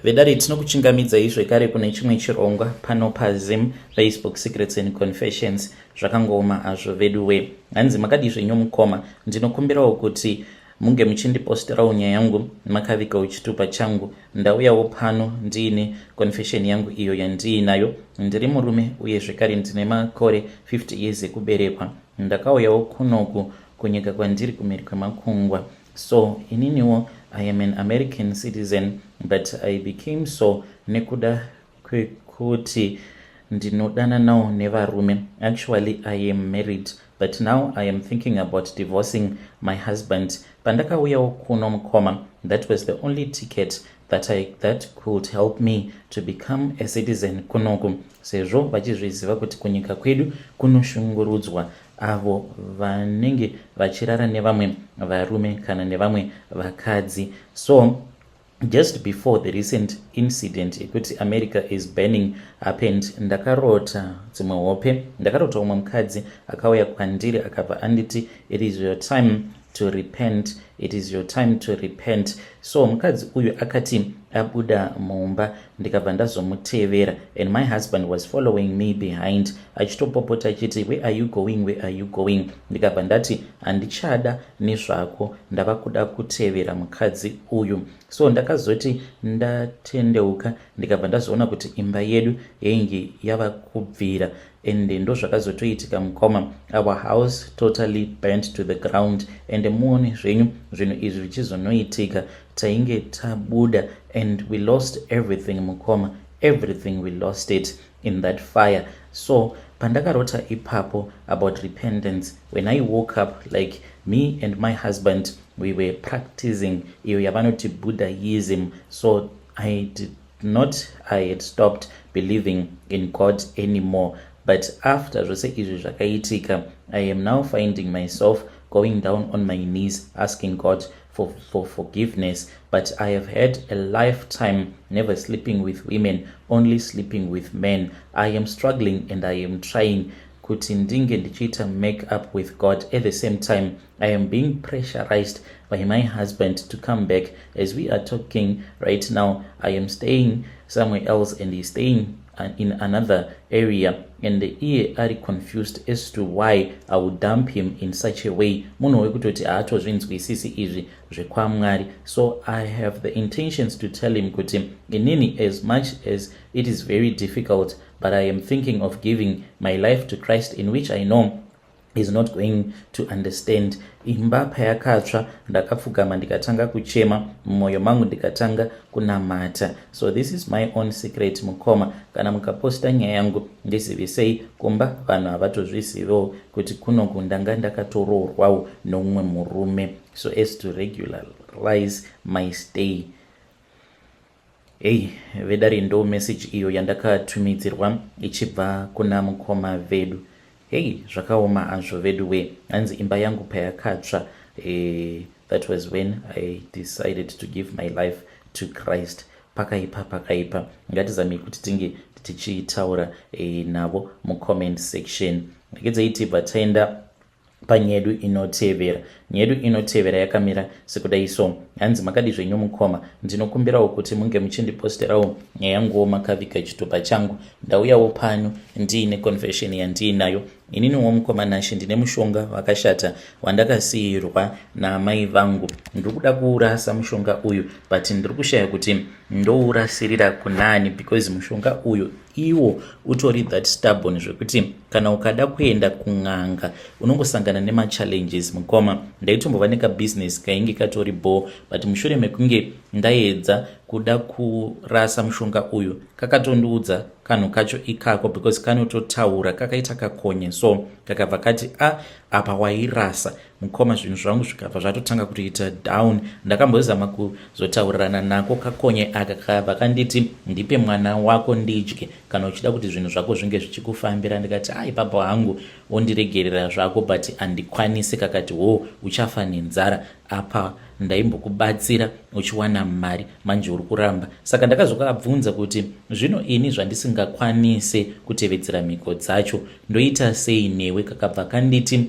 Vedare, tinokuchingamidzai zvekare kune chimwe chirongwa pano paZim Facebook Secrets and Confessions. Zvakangooma hazvo vedu we. Hanzi, "Makadii zvenyu mukoma? Ndinokumbirawo kuti munge muchindiposterawo nyaya yangu makavigawo chitupa changu. Ndauyawo pano ndiine confession yangu iyo yandiinayo. Ndiri murume uye zvekare ndine makore 50 years ekuberekwa. Ndakauyawo kunoku kunyika kwandiri kumhiri kwemakungwa. So ininiwo I am an American citizen, but I became so nekuda kwekuti ndinodananawo nevarume. Actually, I am married, but now I am thinking about divorcing my husband. Pandakauyawo kuno mukoma, that was the only ticket that could help me to become a citizen kunoku, sezvo vachizviziva kuti kunyika kwedu kunoshungurudzwa avo vanenge vachirara nevamwe varume kana nevamwe vakadzi. So just before the recent incident yekuti America is burning happened, ndakarota dzimwe hope. Ndakarota umwe mukadzi akauya kwandiri akabva anditi, 'It is your time to repent, it is your time to repent.' So mukadzi uyu akati abuda mumba, ndikabva ndazomutevera, and my husband was following me behind achitopopota achiti, 'Where are you going? Where are you going?' Ndikabva ndati, 'Handichada nezvako, ndava kuda kutevera mukadzi uyu.' So ndakazoti ndatendeuka, ndikabva ndazoona kuti imba yedu yainge yava kubvira, and ndo zvakazotoitika mukoma. Our house totally burnt to the ground, and muone zvenyu zvinhu izvi zvichizonoitika tainge tabuda, and we lost everything mukoma, everything. We lost it in that fire. So pandakarota ipapo about repentance, when I woke up, like, me and my husband, we were practicing iyo yavanoti Buddhism. So I did not, I had stopped believing in God anymore. But after zvose izvi zvakaitika, I am now finding myself going down on my knees asking God for forgiveness. But I have had a lifetime never sleeping with women, only sleeping with men. I am struggling and I am trying kuti ndinge ndichiita make up with God. At the same time, I am being pressurized by my husband to come back. As we are talking right now, I am staying somewhere else and he's staying in another area, and iye ari confused as to why I would dump him in such a way. Munhu wekutoti haatozvinzwisisi izvi zvekwamwari. So I have the intentions to tell him kuti inini, as much as it is very difficult, but I am thinking of giving my life to Christ, in which I know is not going to understand. Imba payakatsva, ndakapfugama ndikatanga kuchema mumwoyo mangu, ndikatanga kunamata. So this is my own secret mukoma. Kana mukaposta nyaya yangu, ndizivisei. Kumba vanhu havatozvizivewo kuti kunoku ndanga ndakatoroorwawo noumwe murume so as to regularize my stay." Hei vedare, ndo message iyo yandakatumidzirwa ichibva kuna mukoma vedu. Hei, zvakaoma hazvo vedu we. Hanzi, "Imba yangu payakatsva, that was when I decided to give my life to Christ." Pakaipa, pakaipa. Ngatizamei kuti tinge tichitaura navo mucomment section. Regedzai tibva taenda panyaya yedu inotevera. Nyaya yedu inotevera yakamira sekudai so. Hanzi, "Makadi zvenyu mukoma? Ndinokumbirawo kuti munge muchindiposterawo nyaya yanguwo makaviga chitupa changu. Ndauyawo pano ndiine confession yandiinayo. Ininiwo mukoma Nashe, ndine mushonga wakashata wandakasiyirwa naamai vangu. Ndiri kuda kuurasa mushonga uyu, but ndiri kushaya kuti ndourasirira kunani, because mushonga uyu iwo utori that stubborn zvekuti kana ukada kuenda kun'anga unongosangana nemachallenges. Mukoma, ndaitombova nekabhizinesi kainge katori bho, but mushure mekunge ndaedza kuda kurasa mushonga uyu, kakatondiudza kanhu kacho ikako, because kanototaura, kakaita kakonye. So kakabva kati, 'A, apa wairasa.' Mukoma, zvinhu zvangu zvikabva zvatotanga kutoita down. Ndakambozama kuzotaurirana nako kakonye aka, kakabva kanditi, 'Ndipe mwana wako ndidye kana uchida kuti zvinhu zvako zvinge zvichikufambira.' Ndikati, 'Ai, papa hangu, wondiregerera zvako, but handikwanisi.' Kakati, 'Ho, uchafa nenzara. Apa ndaimbokubatsira uchiwana mari, manje uri kuramba.' Saka ndakazokabvunza kuti, zvino ini zvandisingakwanise kutevedzera mhiko dzacho, ndoita sei newe? Kakabva kanditi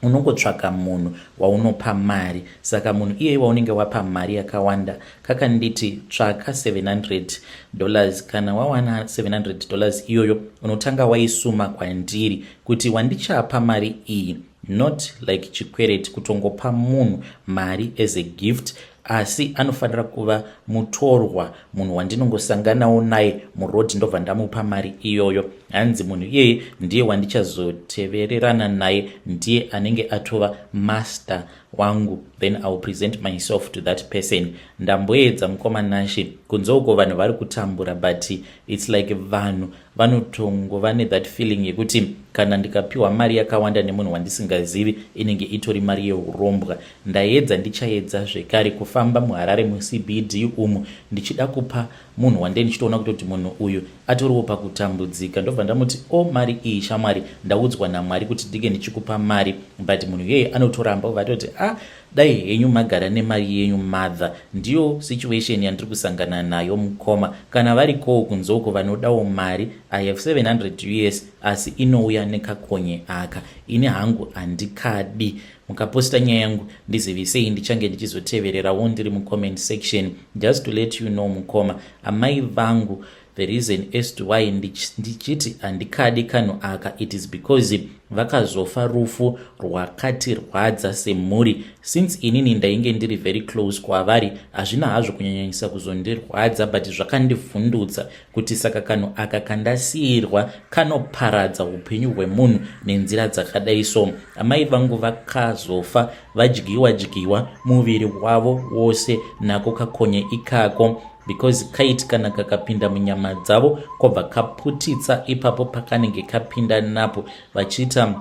Unongotsvaka munhu waunopa mari, saka munhu iyeye waunenge wapa mari yakawanda kakanditi tsvaka $700. Kana wawana $700 iyoyo, unotanga waisuma kwandiri kuti wandichapa mari iyi, not like chikwereti, kutongopa munhu mari as a gift, asi anofanira kuva mutorwa, munhu wandinongosanganawo naye murodhi, ndobva ndamupa mari iyoyo. Hanzi munhu iyeye ndiye wandichazotevererana naye, ndiye anenge atova master wangu, then I will present myself to that person. Ndamboedza, mukoma Nashe, kunze uko vanhu vari kutambura, but it's like vanhu vanotongova nethat feeling yekuti kana ndikapiwa mari yakawanda nemunhu wandisingazivi, inenge itori mari yeurombwa. Ndaedza, ndichaedza zvekare kufamba muHarare muCBD umu ndichida kupa munhu wandee ndichitoona kutoti munhu uyu atoriwo pakutambudzika, ndobva ndamuti, "O, mari iyi shamwari, ndaudzwa naMwari kuti ndinge ndichikupa mari," but munhu iyeye anotoramba, obva atoti, "A ah, dai henyu magara nemari yenyu mother." Ndiyo situation yandiri kusangana nayo, mukoma. Kana varikowo kunze uko vanodawo mari, I have 700 US, asi inouya nekakonye aka. Ini hangu handikadi. Mukaposta nyaya yangu ndizivisei, ndichange ndichizotevererawo ndiri mucomment section. Just to let you know, mukoma, amai vangu, the reason as to why ndichiti handikadi kanhu aka, it is because vakazofa rufu rwakatirwadza semhuri. Since inini ndainge ndiri very close kwavari, hazvina hazvo kunyanyanyisa kuzondirwadza, but zvakandivhundutsa kuti saka kanhu aka kandasiyirwa kanoparadza upenyu hwemunhu nenzira dzakadai. So amai vangu vakazofa vadyiwa dyiwa muviri wavo wose nako kakonye ikako, because kaiti kana kakapinda munyama dzavo, kwobva kaputitsa ipapo pakanenge kapinda napo, vachiita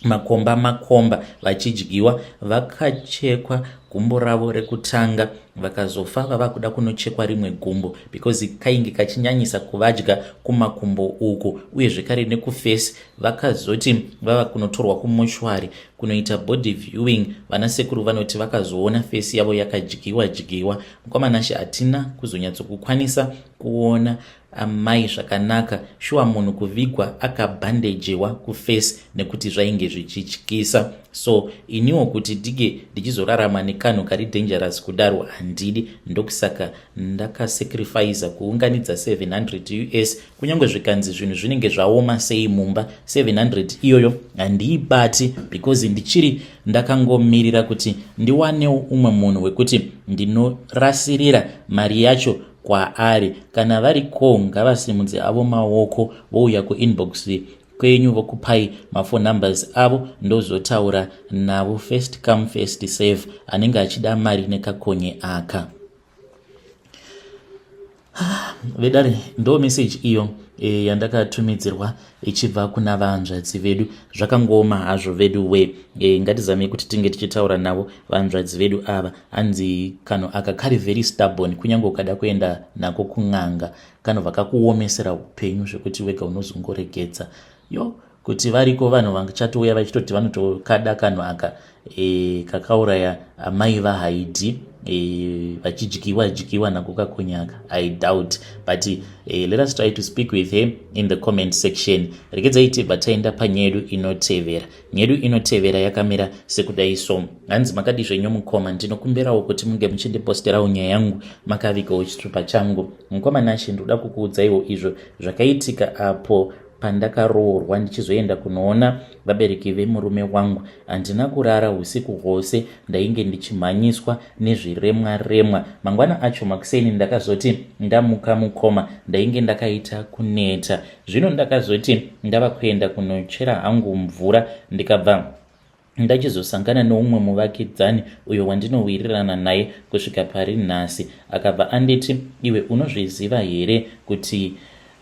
makomba makomba, vachidyiwa. Vakachekwa gumbo ravo rekutanga, vakazofa vava kuda kunochekwa rimwe gumbo because kainge kachinyanyisa kuvadya kumakumbo uku, uye zvekare nekuface. Vakazoti vava kunotorwa kumochwari kunoita body viewing, vanasekuru vanoti vakazoona face yavo yakadyiwa dyiwa. Mukoma Nashe, hatina kuzonyatsokukwanisa kuona amai zvakanaka. Shuwa, munhu kuvigwa akabhandejewa kuface nekuti zvainge zvichityisa. So iniwo kuti dige ndichizorarama nekanhu kari dangerous kudaro, handidi. Ndokusaka ndakasacrifica kuunganidza 700 US. Kunyange zvikanzi zvinhu zvinenge zvaoma sei mumba, 700 iyoyo handiibati because ndichiri ndakangomirira kuti ndiwanewo umwe munhu wekuti ndinorasirira mari yacho kwaari. Kana variko, ngavasimudze avo maoko, vouya kuinbox kwenyu, vokupai maphone numbers avo, ndozotaura navo. First come, first serve, anenge achida mari nekakonye aka. Vedare, ndo meseji iyo yandakatumidzirwa ichibva kuna vanzvadzi vedu. Zvakangooma hazvo vedu we. Ngatizamei kuti tinge tichitaura navo vanzvadzi vedu ava. Hanzi kanhu aka kari very stubborn, kunyange ukada kuenda nako kun'anga, kanobva kakuomesera upenyu zvekuti wega unozongoregedza. Yo, kuti variko vanhu vachatouya vachitoti vanotokada kanhu aka kakauraya amai vahaidhi, vachidyiwa dyiwa nako kakonye aka, I doubt, but let us try to speak with her in the comment section. Regedzai tibva taenda panyedu inotevera. Nyedu inotevera yakamira sekudai so. Hanzi, "Makadi zvenyu mukoma? Ndinokumbirawo kuti munge muchindiposterawo nyaya yangu makavigawo chitupa changu. Mukoma Nashe, ndoda kukuudzaiwo izvo zvakaitika apo pandakaroorwa ndichizoenda kunoona vabereki vemurume wangu. Handina kurara usiku hwose, ndainge ndichimhanyiswa nezviremwa remwa. Mangwana acho makuseni ndakazoti ndamuka, mukoma, ndainge ndakaita kuneta. Zvino ndakazoti ndava kuenda kunochera hangu mvura, ndikabva ndachizosangana neumwe muvakidzani uyo wandinowirirana naye kusvika pari nhasi. Akabva anditi, 'Iwe, unozviziva here kuti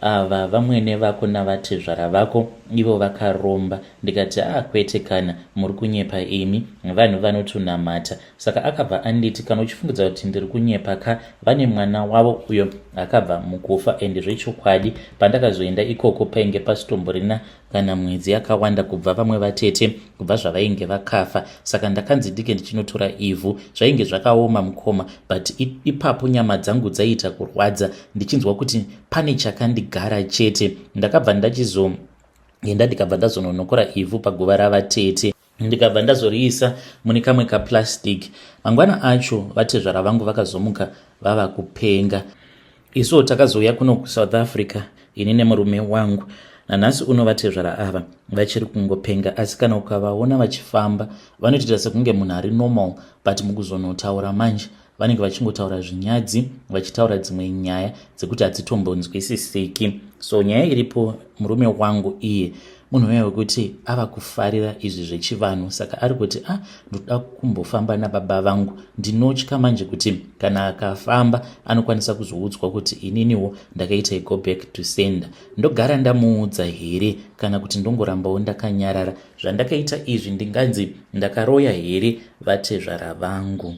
ava vamwene vako navatezvara vako ivo vakaromba?' Ndikati, 'A, ah, kwete kana, muri kunyepa imi, vanhu vanotonamata.' Saka akabva anditi, 'Kana uchifungidza kuti ndiri kunyepa ka, vane mwana wavo uyo akabva mukufa.' Ende zvechokwadi, pandakazoenda ikoko painge pasitomborina kana mwedzi yakawanda kubva vamwe vatete kubva zvavainge vakafa. Saka ndakanzi ndinge ndichinotora ivhu. Zvainge zvakaoma, mukoma, but ipapo nyama dzangu dzaiita kurwadza, ndichinzwa kuti pane chakandigara chete. Ndakabva ndachizoenda, ndikabva ndazononokora ivhu paguva ravatete. Ndikabva ndazoriisa mune kamwe kaplastic. Mangwana acho vatezvara vangu vakazomuka vava kupenga. Isuwo takazouya kuno kuSouth Africa, ini nemurume wangu. Nanhasi uno vatezvara ava vachiri kungopenga, asi kana ukavaona vachifamba vanotoita sekunge munhu ari normal, but mukuzonotaura manje vanenge vachingotaura zvinyadzi, vachitaura dzimwe nyaya dzekuti hadzitombonzwisisiki. So nyaya iripo, murume wangu iye munhu uya wekuti ava kufarira izvi zvechivanhu, saka ari kuti, "A ah, ndoda kumbofamba nababa vangu." Ndinotya manje kuti kana akafamba anokwanisa kuzoudzwa kuti ininiwo ndakaita go back to sender. Ndogara ndamuudza here kana kuti ndongorambawo ndakanyarara? Zvandakaita izvi ndinganzi ndakaroya here vatezvara vangu?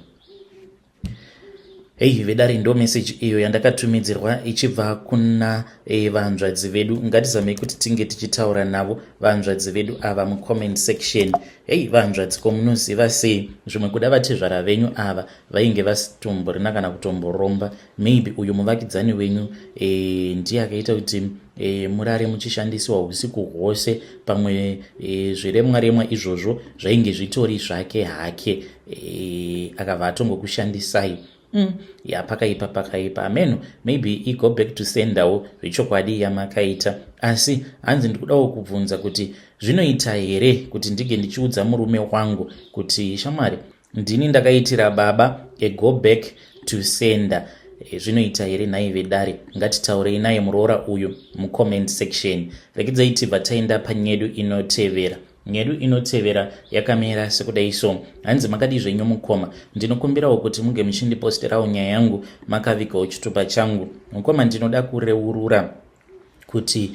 Hei vedare, ndo meseji iyo yandakatumidzirwa ichibva kuna vanzvadzi vedu. Ngatizamei kuti tinge tichitaura navo vanzvadzi vedu ava mucomment section. Hei vanzvadzi, ko munoziva sei zvimwe kuda vatezvara venyu ava vainge vasitomborina kana kutomboromba? Maybe uyu muvakidzani wenyu ndiye akaita kuti murare muchishandisiwa usiku hwose. Pamwe zviremwa remwa izvozvo zvainge zvitori zvake hake, akabva atongokushandisai. Ya, pakaipa, pakaipa. Ameno, maybe igo back to senderwo zvechokwadi yamakaita. Asi hanzi ndikudawo kubvunza kuti zvinoita here kuti ndige ndichiudza murume wangu kuti, "Shamwari, ndini ndakaitira baba a go back to sender"? Zvinoita here nhai vedare? Ngatitaurei naye muroora uyu mucomment section. Rekidzai tibva taenda panyedu inotevera. Nyedu inotevera yakamira sekudai so. Hanzi, "Makadi zvenyu mukoma? Ndinokumbirawo kuti munge muchindiposterawo nyaya yangu makavigawo chitupa changu. Mukoma, ndinoda kureurura kuti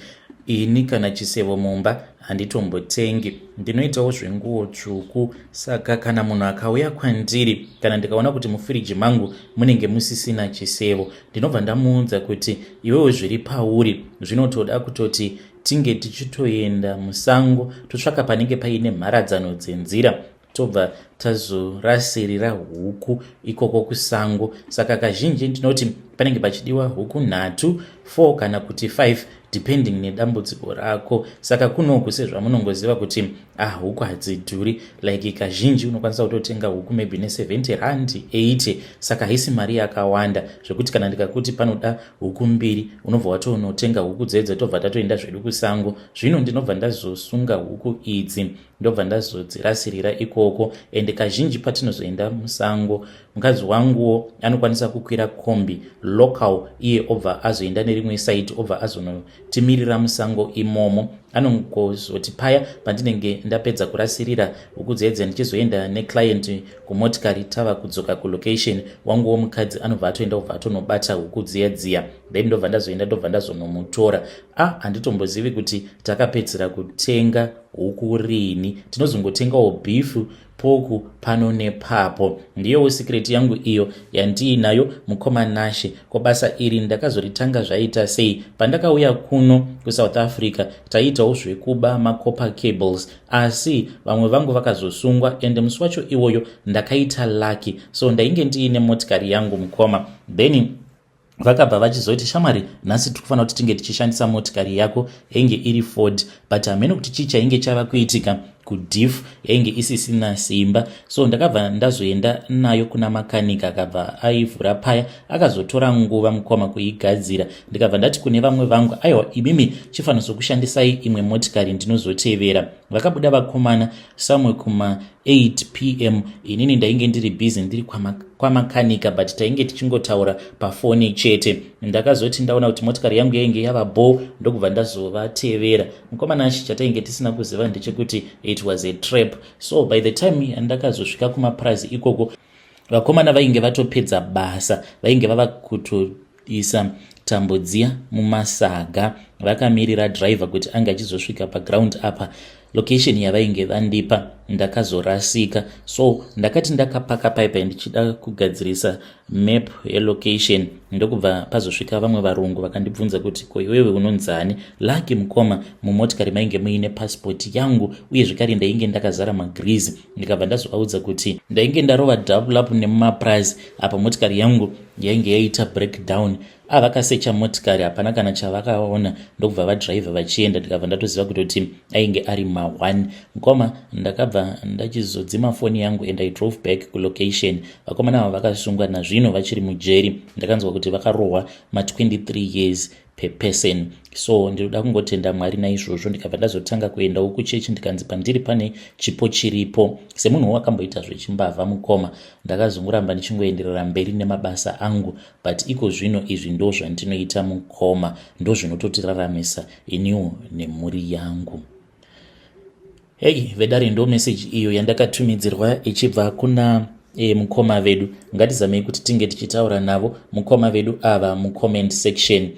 ini kana chisevo mumba handitombotengi. Ndinoitawo zvenguo tsvuku, saka kana munhu akauya kwandiri, kana ndikaona kuti mufiriji mangu munenge musisina chisevo, ndinobva ndamuudza kuti, 'Iwewo zviri pauri zvinotoda kutoti tinge tichitoenda musango, totsvaka panenge paine mharadzano dzenzira, tobva tazorasirira huku ikoko kusango.' Saka kazhinji ndinoti panenge pachidiwa huku nhatu, 4 kana kuti 5, depending nedambudziko rako. Saka kunoku, sezvamunongoziva kuti ah, huku hadzidhuri, like kazhinji unokwanisa kutotenga huku maybe ne70 rand, 80, saka haisi mari yakawanda zvekuti kana ndikakuti panoda huku mbiri, unobva watonotenga huku dzedze, tobva tatoenda zvedu kusango. Zvino ndinobva ndazosunga huku idzi, ndobva ndazodzirasirira ikoko. Ende kazhinji patinozoenda musango, mukadzi wanguwo anokwanisa kukwira kombi local, iye obva azoenda nerimwe side, obva azonotimirira musango imomo. Anongozoti paya pandinenge ndapedza kurasirira huku dzedze, ndichizoenda neclient kumotikari, tava kudzoka kulocation, wanguwo mukadzi anobva atoenda, obva atonobata huku dziya dziya, then ndobva ndazoenda, ndobva ndazonomutora. A, handitombozivi kuti takapedzera kutenga huku rini. Tinozongotengawo beef, pork pano nepapo. Ndiyowo secret yangu iyo yandiinayo, mukoma Nashe. Ko basa iri ndakazoritanga zvaita sei? Pandakauya kuno kuSouth Africa taiitawo zvekuba macopper cables, asi vamwe vangu vakazosungwa, ende musi wacho iwoyo ndakaita lucky, so ndainge ndiine motikari yangu, mukoma. Then vakabva vachizoti, 'Shamwari, nhasi tiri kufanira kuti tinge tichishandisa motikari yako.' Yainge iri Ford, but hamene kuti chii chainge chava kuitika kudiff, yainge isisina simba. So ndakabva ndazoenda nayo kuna makanika, akabva aivhura paya, akazotora nguva, mukoma, kuigadzira. Ndikabva ndati kune vamwe vangu, 'Aiwa, imimi chifanira kushandisai imwe motikari, ndinozotevera.' Vakabuda vakomana somewhere kuma 8 p.m. Inini ndainge ndiri busy, ndiri kwamakanika, but tainge tichingotaura pafoni chete. Ndakazoti ndaona kuti motikari yangu yainge yava bo, ndokubva ndazovatevera. Mukomana achi, chatainge tisina kuziva ndechekuti it was a trap. So by the time yandakazosvika kumapurazi ikoko, vakomana vainge vatopedza basa, vainge vava kutoisa tambo dziya mumasaga, vakamirira driver kuti ange achizosvika paground apa, location yavainge vandipa. Ndakazorasika, so ndakati ndakapaka paipai ndichida kugadzirisa map yelocation, ndokubva pazosvika vamwe varungu, vakandibvunza kuti, 'Ko iwewe unonzani?' Lucky, mukoma, mumotikari mainge muine pasipoti yangu, uye zvekare ndainge ndakazara magrizi. Ndikabva ndazovaudza kuti ndainge ndarova double up nemumapurazi apa, motikari yangu yainge yaita breakdown. Avakasecha motikari, hapana kana chavakaona, ndokubva vadhiraivha vachienda. Ndikabva ndatoziva kutoti ainge ari ma1. Mukoma, ndakabva ndachizodzima foni yangu and I drove back kulocation. Vakomana ava vakasungwa, nazvino vachiri mujeri. Ndakanzwa kuti vakarohwa ma23 years per person. So ndinoda kungotenda Mwari naizvozvo. Ndikabva ndazotanga kuendawo kuchechi, ndikanzi pandiri pane chipo chiripo. Semunhu wakamboita zvechimbavha, mukoma, ndakazongoramba ndichingoenderera mberi nemabasa angu, but iko zvino izvi ndo zvandinoita, mukoma, ndo zvinototiraramisa iniwo nemhuri yangu. Hei vedare, ndo meseji iyo yandakatumidzirwa ichibva kuna mukoma vedu. Ngatizamei kuti tinge tichitaura navo mukoma vedu ava mucomment section.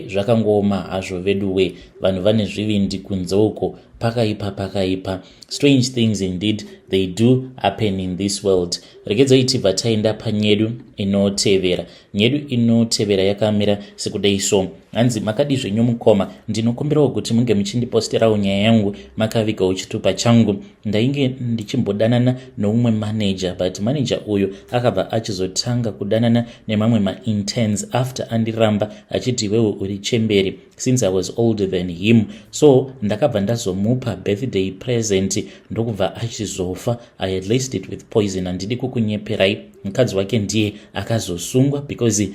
Zvakangooma hazvo vedu we. Vanhu vane zvivindi kunze uko. Pakaipa, pakaipa. Strange things indeed, they do happen in this world. Regedzai tibva taenda panyedu inotevera. Nyedu inotevera yakamira sekudai so. Hanzi, "Makadi zvenyu mukoma? Ndinokumbirawo kuti munge muchindiposterawo nyaya yangu makavigawo chitupa changu. Ndainge ndichimbodanana noumwe manager, but manager uyu akabva achizotanga kudanana nemamwe mainterns after andiramba achiti, 'Iwewe uri chemberi,' since I was older than him. So ndakabva ndazomupa birthday present, ndokubva achizofa. I had laced it with poison. Handidi kukunyeperai, mukadzi wake ndiye akazosungwa because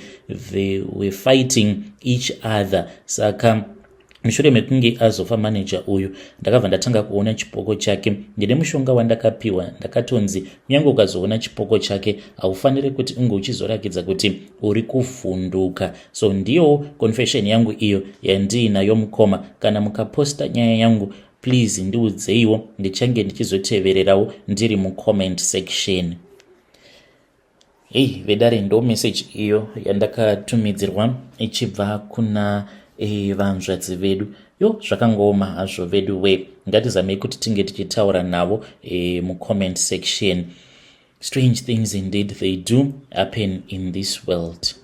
they were fighting each other. Saka mushure mekunge azofa maneja uyu, ndakabva ndatanga kuona chipoko chake. Ndine mushonga wandakapiwa. Ndakatonzi kunyange ukazoona chipoko chake, haufaniri kuti unge uchizorakidza kuti uri kuvhunduka. So ndiyo confession yangu iyo yandiinayo, mukoma. Kana mukaposta nyaya yangu, please ndiudzeiwo, ndichange ndichizotevererawo ndiri mucomment section." Hei vedare, ndo message iyo yandakatumidzirwa ichibva kuna vanzvadzi vedu. Yo, zvakangooma hazvo vedu we. Ngatizamei kuti tinge tichitaura navo mucomment section. Strange things indeed, they do happen in this world.